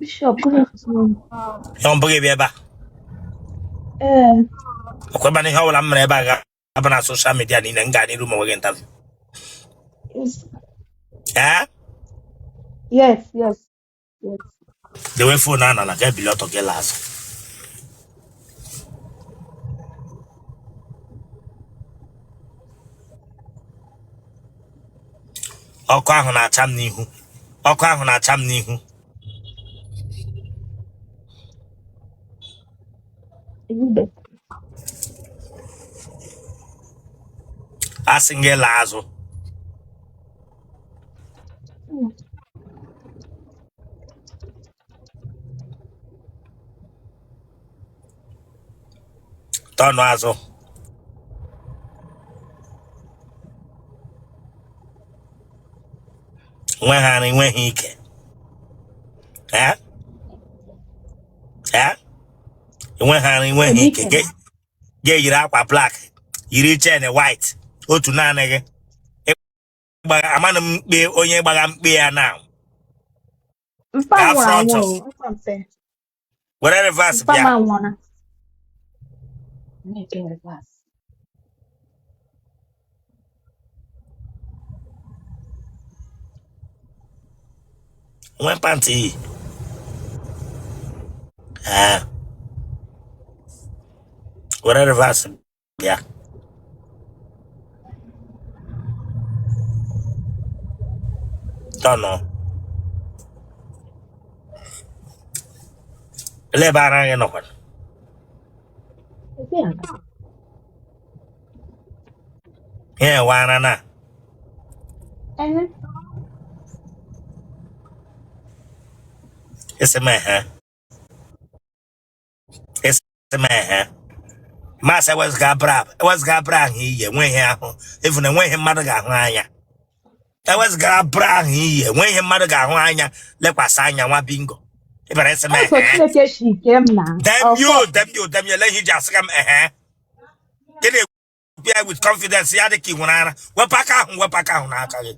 Bishop, good afternoon. Ihe mbụ gị bịa ebe a. Ee. Ọkwa ihe ọbụla m mere ebe a ga-aba na social media niile, m gaa n'iru ma nweghị interview. Yes. Ee? Yes. Dewe phone a n'ala, gaa bili ọtọ gị laa azụ. Ọkụ ahụ na-acha m n'ihu. Ọkụ ahụ na-acha m n'ihu. Is it better? Asị m gị laa azụ. Tọnụ azụ. Nweghị ara, enweghị ike. Ee? Ee? Enweghị ara, enweghị ike. Gị eyiri akwa black, yiri chain white, otu naanị gị. Amanụ m mkpe onye gbagha mkpe ya na Mpa gaa nwụrụ front anwụ o, mpa mpe. were reverse Mpa bịa m anwụọla. Na-eke reverse. Nwee pant iyi. Ee, were reverse bịa. Tọnụ. Ele ebe ara gị nọkwa? Ebe a. Ihe ewe ara na. Ehe. Esi m ehe. Esi m ehe. Masị ewezụga bra, ewezụga bra ahụ iyi, enweghị ahụ even enweghị mmadụ ga-ahụ anya. Ewezụga bra ahụ iyi, enweghị mmadụ ga-ahụ anya lekwasị anya. Nwa bingo, ị bịara ịsị m Ọsọ ehe. Chineke shi ike m na. Damn you. Ọfọ. Damn you, damn you. Ele ihe iji asị ka m ehe? Gịnị ekwu ya with confidence ya dị ka ị nwere ara? Wepụ aka ahụ, wepụ aka ahụ n'aka gị.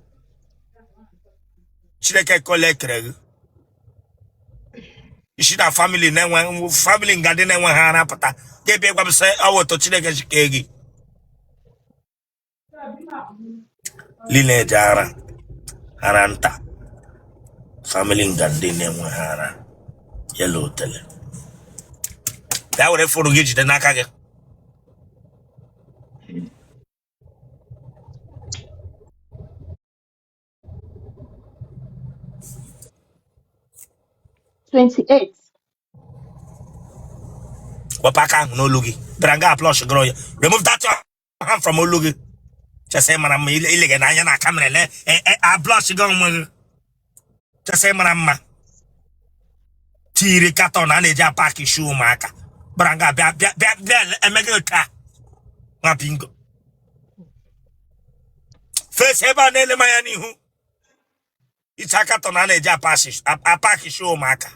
Chineke kole kere gị isi na family na-enwe family nga ndị na-enweghị ara pụta, ga-ebịa gwa m sị ọ wụ otu Chineke si kee gị. Lineage ara, ara nta, family nga ndị na-enweghị ara yellow otele. Bịa were phone gị jide n'aka gị. 28. Wepụ aka ahụ n'olu gị. Bịara nga plush gụrụ ya. Remove that your hand from olu gị. Chesa mara mma, ile gị n'anya na camera le a blush gị onwe gị. Chesa mara mma. Tiri carton a na-eji apaki shoe ụmụaka. Bịara nga bịa bịa bịa bịa eme gị otu a. Nwa bingo. Face ebe a na-ele m anya n'ihu. Icha carton a na-eji apaki shoe ụmụaka.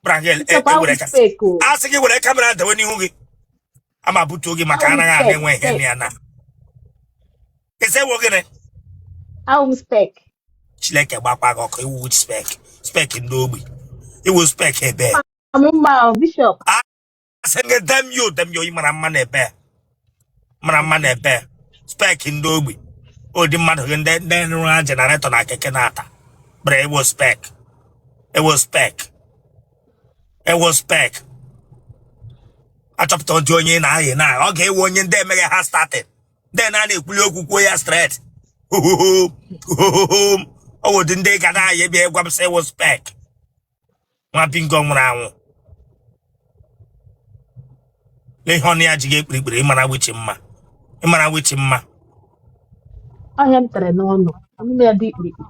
Bịara nga Bishop, awụ ewere ka spek o. a sị gị were camera dewe n'ihu gị, ama butuo gị maka Awụ anaghị ana spek enwe ihe spek. na ya na ese wo gịnị? Awụ m spek. Chineke gbakwa gị ọkụ. Iwu spek, spek ndị ogbi, iwu spek ebe? Amụ mma o, Bishop. A sị gị damn you, damn you. Ị mara mma na ebe, mara mma na ebe? Spek ndị ogbi, ụdị mmadụ gị ndị ndị rụrụ ha generator na keke na-ata bere. Ewo spek, ewo spek, ewo spek. Achọpụta ụdị onye ị na-ayị na ọ ga-ewe onye ndị emeghe ha starting ndị na na-ekwuli okwu kwuo ya straight. Ọ wụ ụdị ndị ga na-ayị bịa gwa m sị ewo spek. Nwa bingo nwụrụ anwụ n'ihe ọnụ ya ji gị ekpirikpiri. Ịmara wichi mma, ịmara wichi mma. Ọhịa m tere n'ọnụ. Ọnụ m ya dị ikpirikpi.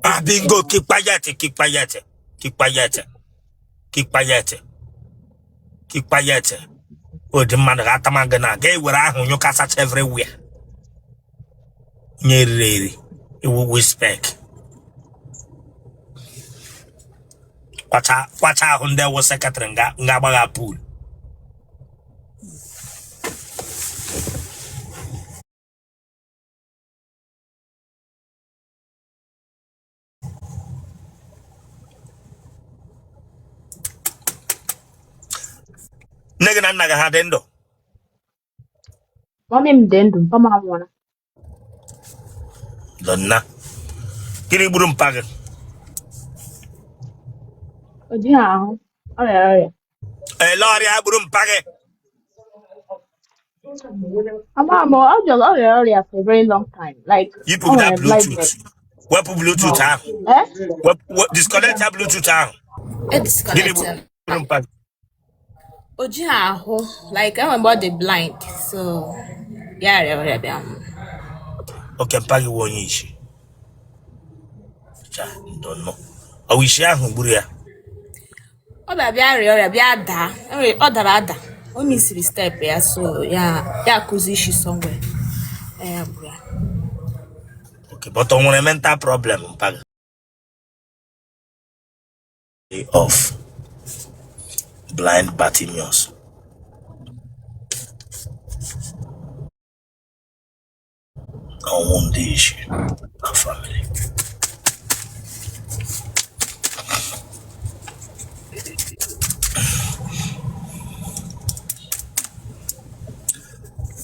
Ah, bingo, keep quiet, keep quiet, keep quiet, keep quiet, keep quiet. Ụdị mmadụ ga-atama gị na ga-ewere ahụ nyụkasacha everywhere. Nye eriri eri iwu spek kwacha kwacha ahụ. Ndị wụ secretary nga nga agbagha pool. Nne gị na nna gị ha dị ndụ? Mummy m dị ndụ, mpa m anwụọla. Donna, gịnị gburu mpa gị? O jighị ahụ, ọ rịara ọrịa. Ele ọrịa gburu mpa gị? Ama m, ọ jọrọ ọ rịara ọrịa for a very long time. Like, ọ Yipụ that nwere Bluetooth. blindness. Wepụ Bluetooth ahụ. Eh? Wepụ, disconnect ya Bluetooth ahụ. E Gịnị disconnect gburu mpa gị? O jighị ahụ, like enwe mgbe ọ dị blind, so ya rịa ọrịa bịa nwụọ. Okay, mpa gị wụ onye isi. Cha, ndo nọ. Ọ wụ isi ahụ gburu ya. Ọ bịa bịa rịa ọrịa bịa daa. Ọ dara ada. O misiri step ya, so ya ya akụzi isi somewhere. Ya gburu ya. Okay, but o nwere mental problem mpa gị? Of blind Bartimaeus. Ọnwụ ndị isi na family.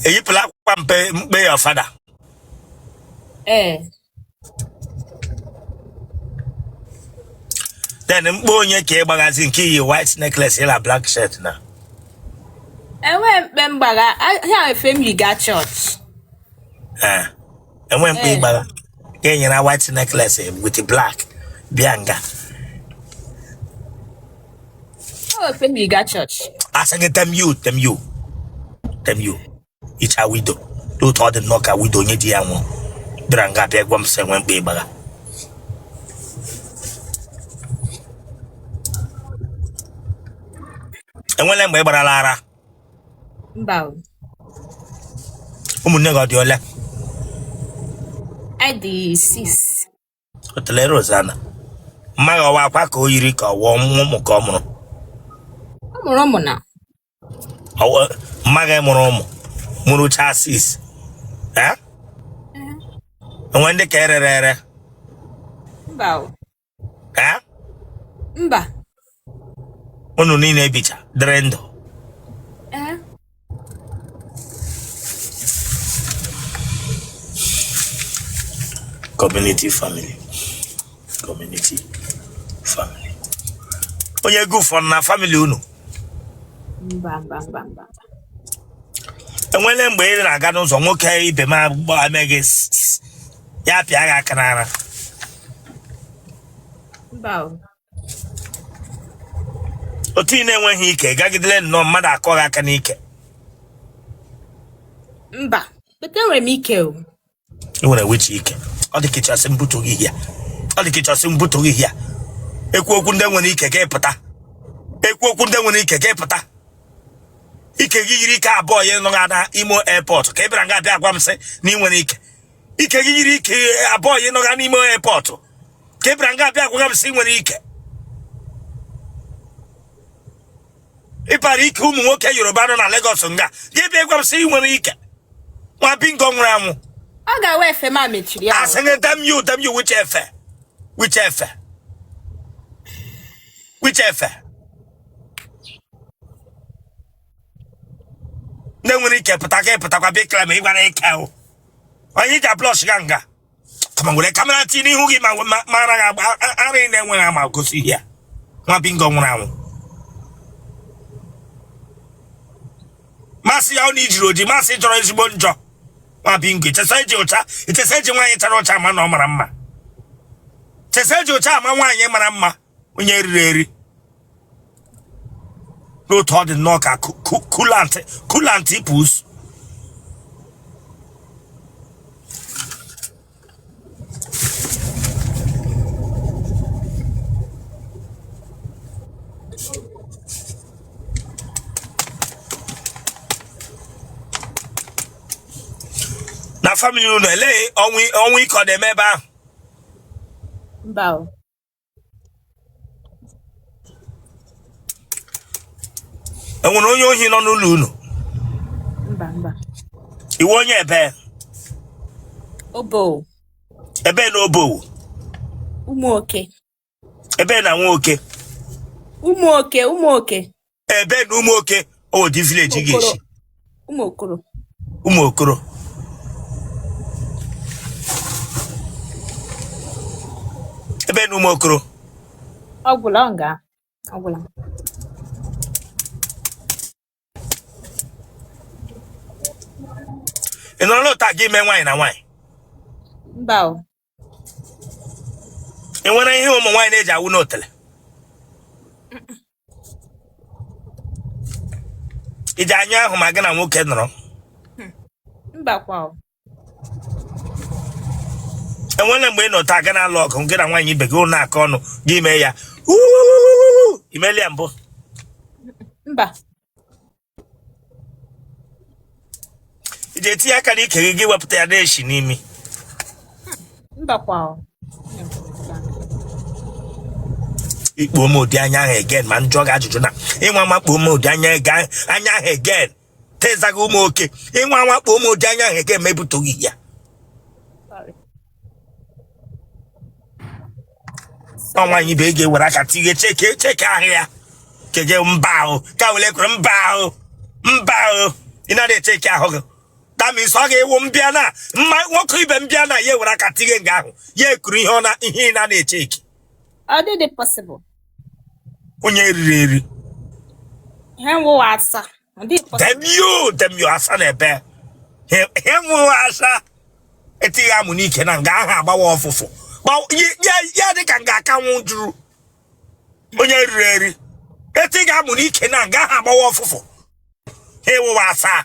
Eyipụla akwa mpe mkpe your father? Ee. Then mkpe onye ka ị gbagazi nke iyi white necklace ịla black shirt na? Enwe mkpe m gbagha ya efe m yi gaa chọọchị. Ee, enwe mkpe ịgbagha ka e nyere white necklace with black bịa nga. Ọ efe m yi gaa chọọchị. Asị gị damn you, damn you, damn you. Icha widow otu ọ dị nnọọ ka widow onye di ya nwụrụ bịara nga bịa gwa m sị enwe mkpe ịgbagha. Enwela mgbe ị gbarala ara? Mba o. Ụmụnne gị ọ dị ole? Anyị dị 6. Otele Rosanna, mma gị ọwa akwa ka o yiri ka ọwụọ ụmụ ka ọ mụrụ? Ọ mụrụ ụmụ na. Mma gị mụrụ ụmụ mụrụcha 6. Eh? Enwe ndị ka erere ere? Mba o. Eh? Mba. Unu niile bicha dịrị ndụ? Ee. Community family, community family. Onye ego ụfọdụ na family unu? Mba, mba, mba, mba. Enwele mgbe ị na-aga n'ụzọ nwoke ibe m eme gị ya pịa gị aka n'ara? Mba o. Otu ị na-enweghị ike gagidele nnọọ mmadụ akọ gị aka n'ike? Mba. But enwere m ike o. Ị nwere wichi ike. Ọ dị ka ịchọsị mbutu gị hịa, ọ dị ka ịchọsị mbutu gị hịa. Ekwu okwu ndị nwere ike ka ịpụta, ekwu okwu ndị nwere ike ka ịpụta. Ike gị yiri ike abụọ ya nọ na Imo airport ka ị bịara nga bịa gwa m sị na ị nwere ike. Ike gị yiri ike abụọ ya nọ n'Imo airport ka ị bịara nga bịa gwa m sị ị nwere ike. Ịpara ike ụmụ nwoke Yoruba nọ na Lagos nga gị bịa gwa m sị ị nwere ike. Nwa bingo nwụrụ anwụ. Ọ ga-awa efe ma mechiri ya. Asị gị damn you, damn you. Which efe? Which efe? Which efe? Ndị nwere ike pụta ka ịpụtakwa bịa kele ma ị gwara ike o onye ji ablọsh ga nga kama were camera tinye n'ihu gị ma mara gị agba ara ị na-enweghị ama gosi ihe ya. Nwa bingo nwụrụ anwụ. Masị ya ọ na ijiri oji masị jọrọ ezigbo njọ. Nwa bingo, ichesa eji ụcha, ichesa eji nwaanyị chara ụcha ama na ọ mara mma. Chesa eji ụcha ama nwaanyị mara mma. Onye riri eri n'otu ọ dị nnọọ ka coolant, coolant pus. Na family unu, elee ọnwụ ọnwụ ike ọ na-eme ebe ahụ? Mba o. Enwere onye ohi nọ n'ụlọ unu? Mba, mba. Iwe onye ebe? Obo. Ebe na Obowo? Ụmụoke. Ebe na Nwoke? Ụmụoke, Ụmụoke. Ebe na Ụmụoke? O dị village ị ga-esi. Ụmụ okoro. Ụmụ okoro. Ebe na ụmụ okoro. Ọ gwụla ọ nga. Ọ gwụla. Ị nọrọ n'otu a gị mee nwaanyị na nwaanyị? Mba o. Ị nwere ihe ụmụ nwaanyị na-eji awụ n'otele? Ị ji anyụ ahụ ma gị na nwoke nọrọ? Mba kwa o. Enwere mgbe ị nọ taa gị na-alụ ọgụ gị na nwaanyị ibe gị ụnụ akọ ọnụ gị mee ya "Uuu", i meela ya mbụ? Mba. Ị ji etinye aka n'ike gị gị wepụta ya na-eshi n'imi? Mba kwa o. I kpuo m ụdị anya ahụ again ma m jụọ gị ajụjụ na ị nwa anwa kpuo m ụdị anya anya ahụ again tezaghị ụmụ oke ị nwa anwa kpuo m ụdị anya ahụ again ma ebutoghị ya. Ọ nwaanyị ibe ga-ewere aka tinye cheke cheke ahụ ya kege mba ahụ ka wele kwere mba ahụ mba ahụ ị naghị echeke ahụ gị. That means ọ ga-ewu mbịa na mma nwoke ibe mbịa na ya ewere aka tinye nga ahụ ya ekuru ihe ọ na ihe ị na echeki. Ọ dịdị possible. Onye riri eri. Ihe nwụwa asa. Ọ dịghị possible. Damn you, damn you, asa na ebe ihe nwụwa asa etighi amụ n'ike na nga ahụ agbawa ọfụfụ ya dị ka nga akanwụ juru onye riri eri etighi amụ n'ike na nga ahụ agbawa ọfụfụ ha ewụwa asa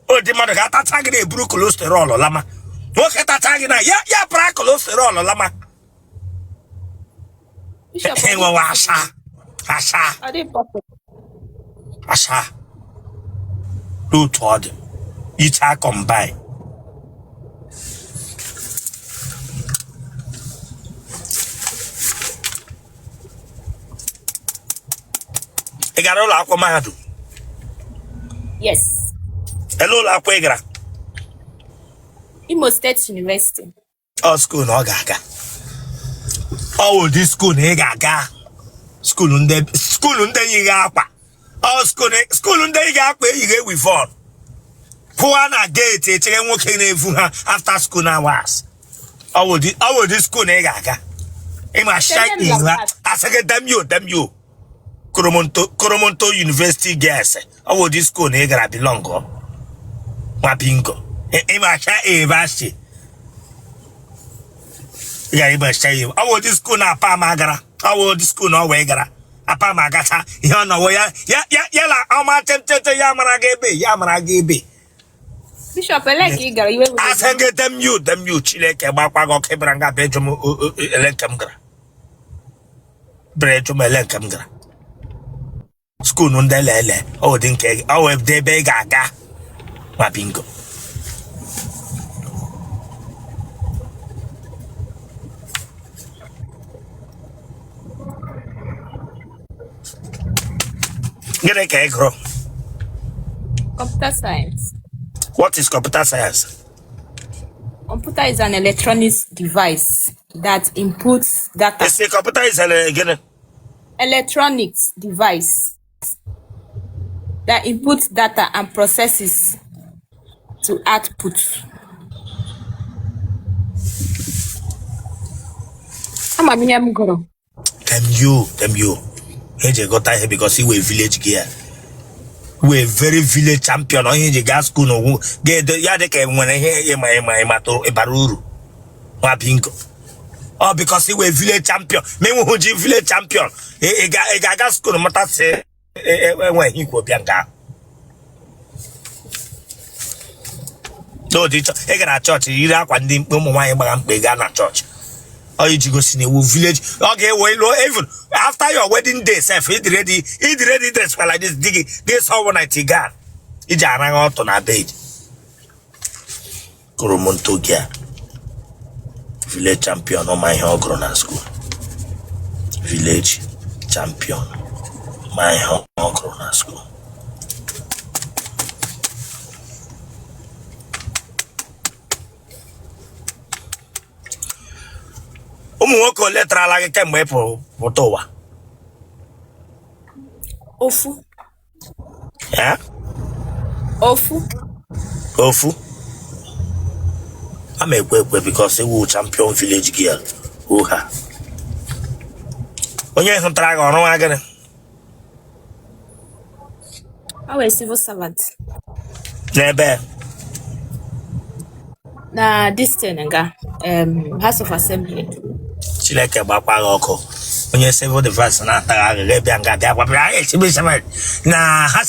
ụdị mmadụ ga-atacha gị na-eburu cholesterol lama nwoke tacha gị na ya ya para cholesterol lama enwewa asa asa asa n'otu ọ dị iche combine. Ị gara ụlọ akwụkwọ mahadum? Yes. Ele ụlọ akwụkwọ ị gara? Imo State University. Ọ school na ọ ga-aga ọ ụdị school na ị ga-aga school ndị school ndị yighị akwa ọ school ndị yighị akwa eyighị weavon pụwa na gate echere nwoke na-evu ha after school hours. Ọ ụdị school na ị ga-aga ịma shine ha asị gị damn you, damn you. Koromonto University girls ọ ụdị school na ị gara belong nwa bingo ịmacha ebe ị gara ịmacha ihe ọ ụdị school na apa ma gara ọ ụdị school na ọ wee gara apa ma agacha ihe ọ nọwo ya ya ya ya na ọma chemchete ya mara gị ebe ya mara gị ebe. Bishop, ele ka ị gara iwe were asị gị damn you, damn you. Chineke gbakwa gị ọkụ ịbara nga bịa ịjụ m ele nke m gara bịara ịjụ m ele nke m gara school ndị lele ọ dị nke ọ wee dị ebe ị ga-aga ma bingo. Gịnị ka ị gụrụ? Computer science. What is computer science? Computer is an electronic device that inputs data. Ị sị computer is an gịnị? Electronics device that inputs data and processes to output. Ama m ihe m gụrụ. Damn you, damn you. Eji gụta ihe because ị wụ village girl. Wụ very village champion onye ji gaa school n'ogwu ga-edo ya dị ka nwere ihe ịma ịma ịmatụ ịbara uru nwa bingo. Ọ because ị wụ village champion ma enweghị ji village champion ị ga-aga school mụta sị enweghị ikwu bịa nga ahụ. N'ụdị ị gara chọọchị yiri akwa ndị mkpe ụmụ nwaanyị gbara mkpe gaa na chọọchị ọ iji gosi na ị wụ village ọ ga-ewe ilu even after your wedding day sef ịdị ready ịdị ready dress kwa like this di gị ga-eso ọwụ night gown iji araghị ọtọ na bed kụrụ m ntụ gị a village champion ma ihe ọ gụrụ na school village champion ma ihe ọ gụrụ na school. Ụmụ nwoke ole tarala gị kemgbe ị pụrụ pụta ụwa? Ofu. Eh? Ofu. Ofu. Ama ekwe ekwe because ị wụ champion village girl oha. Onye hụtara gị ọrụ nwa gịnị? Ọ wụ civil servant. N'ebe? Na this thing nga House of Assembly. Chineke gbakwa gị ọkụ. Onye civil defense na-ataghị agịga bịa nga bịa gwabịa anyị civil servant na ha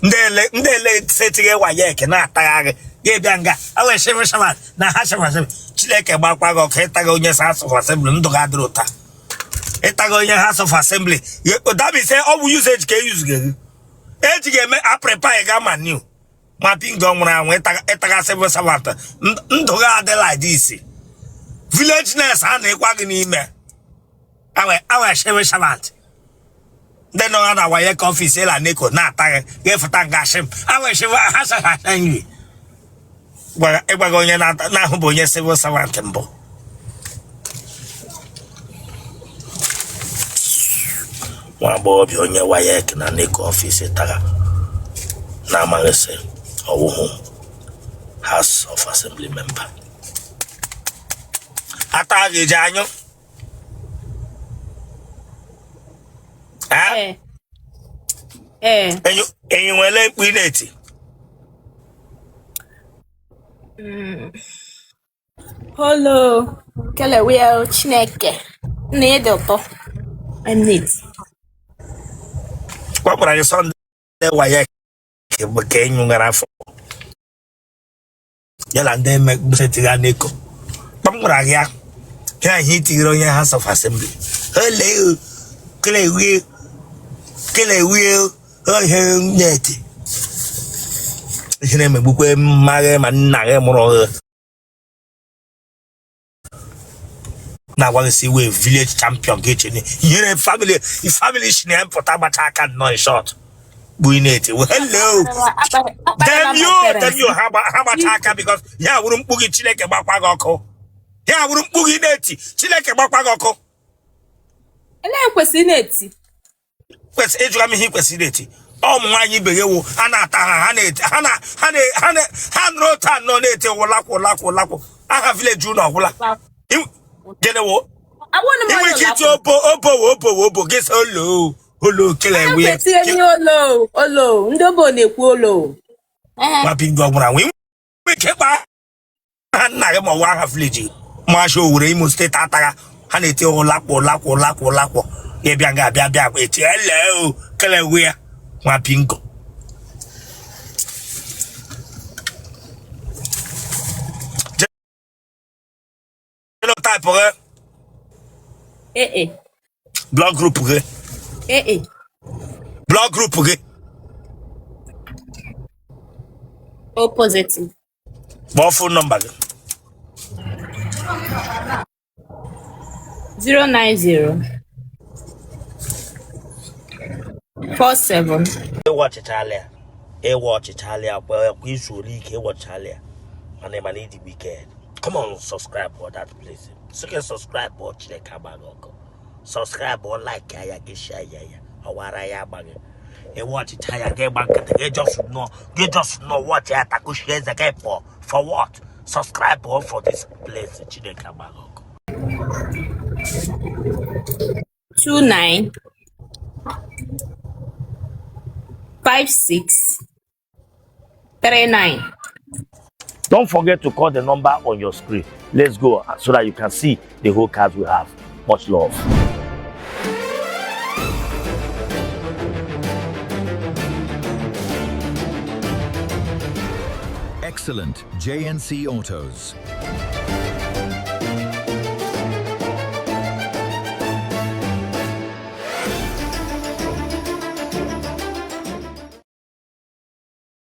ndị ele ndị ele setighị WAEC na-ataghị agị ga bịa nga awe civil servant na ha civil servant. Chineke gbakwa gị ọkụ. Ịtaghị onye House of Assembly, ndụ gị adịrị ụta. Ịtaghị onye House of Assembly, that means ọ bụ usage ka e use gị eji ga-eme aprịpa ga ma new ma pingo nwụrụ anwụ. Ịtaga civil servant, ndụ gị adị like this. Village nurse a na-ekwa gị n'ime awe awe civil servant ndị nọ ha na WAEC office ịla NECO na-ata gị ga-efụta nga ashị m awe civil ha sara nri. Ịgwaga onye na-ahụ bụ onye civil servant mbụ. Nwa agbọghọbịa onye WAEC na NECO office tara na-amaghị sị ọwụhụ House of Assembly member ata gị eji anyụ. Eh? Ee. Ee. Enyi nwere mkpu ị na-eti. Holo. Kelewe Chineke. Nna ya dị ụtọ. I'm neat. Gwagwara gị Sunday WAEC bụ ka enyu gara afọ ya na ndị emesetiga NECO kpam gwara gị ya ya ihe itinyere onye House of Assembly ole kelewie kelewie ihe na-eti ihe na-emegbukwe mma gị ma nna gị mụrụ gị na-agwa gị si wee village champion gị eche ihere family si na ya mpụta gbacha aka nnọọ. In short, bụ ị na-eti, "Well, hello, damn you, damn you." Ha gbacha aka because ya wụrụ mkpu gị. Chineke gbakwa gị ọkụ. Ya wụrụ mkpu gị na-eti, Chineke gbakwa gị ọkụ. Elee kwesịrị na-eti? Kwesị ịjụga m ihe ị kwesịrị na-eti. Ụmụ nwaanyị ibe gị wụ a na-ata ha, ha na-eti, ha na ha na ha na ha nụrụ otu anọ na-eti wụlakwụ lakwụ lakwụ aha village unu ọgwụla. Gịnị wụ? Awụnụ m ị nwere onye ike iti ụlọ. Obo obo obo obo gị sị olo olo kele akwụkwọ. wee Ekwesịghị nye olo olo ndị obo na-ekwu olo. Ehe. Nwa bingo nwụrụ anwụ. Ị nwere ike ịkpa aha nna gị ma ọ bụ aha village masha Owere, Imo State atagha ha na-eti ụlakwụ lakwụ lakwụ lakwụ ya bịa nga abịa bịa eti ele o kele wee nwa bingo. Genotype gị? Ee. Blood group gị? Ee. Blood group gị? O positive. Kpọọ phone number gị. 090 47 Ịwa ọchịchala ya, ịwa ọchịchala ya kwa kwa izu ole ike ịwọchala ya, mana ịdị wicked. Come on, subscribe for that place. Sike subscribe ọ Chineke agbaghị ọkụ. Subscribe ọ, like ya gị, share ya ya ọwara ya agbaghị. Ịwa ọchịcha ya gị gba nkịtị gị, just nọ gị, just nọ watch ya takushi eze gị pụọ. For what? Subscribe ọ for this place. Chineke agbaghị ọkụ. 29 56 39. Don't forget to call the number on your screen. Let's go so that you can see the whole cars we have. Much love. Excellent JNC Autos.